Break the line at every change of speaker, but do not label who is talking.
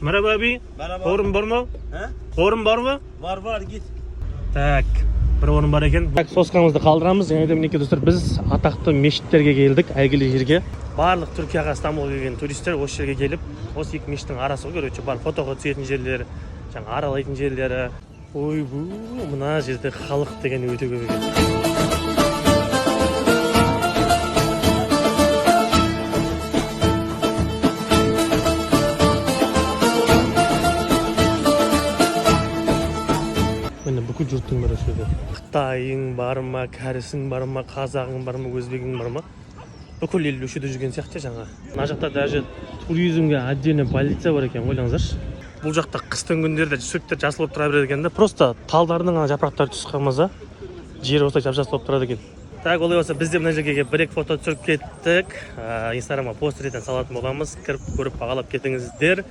Merhaba abi.
Merhaba.
Орын бар ма?
He?
Орын бар ма?
Var var, git.
Так, бір орын бар екен. Так, соскамызды қалдырамыз. Және де, мінекей, достар, біз атақты мешіттерге келдік, әйгілі жерге. Барлық Түркияға, Стамбулға келген туристер осы жерге келіп, осы екі мешіттің арасы ғой, короче, бар фотоға түсетін жерлер, жаңа аралайтын жерлері. Ойбу, мына жерде халық деген өте көп екен. Міне, бүкіл жұрттың бәрі осы жерде. Қытайың бар ма, кәрісің бар ма, қазағың бар ма, өзбегің бар ма, бүкіл ел осы жерде жүрген сияқты. Жаңа мына жақта даже туризмге отдельно полиция бар екен, ойлаңыздаршы. Бұл жақта қыстың күндері де шөптер жасыл болып тұра береді екен да, просто талдардың ана жапырақтары түсіп қалмаса, жер осылай жап жасыл болып тұрады екен. Так, олай болса, біз де мына жерге келіп бір екі фото түсіріп кеттік. Инстаграмға пост ретінде салатын боламыз, кіріп көріп, бағалап кетіңіздер.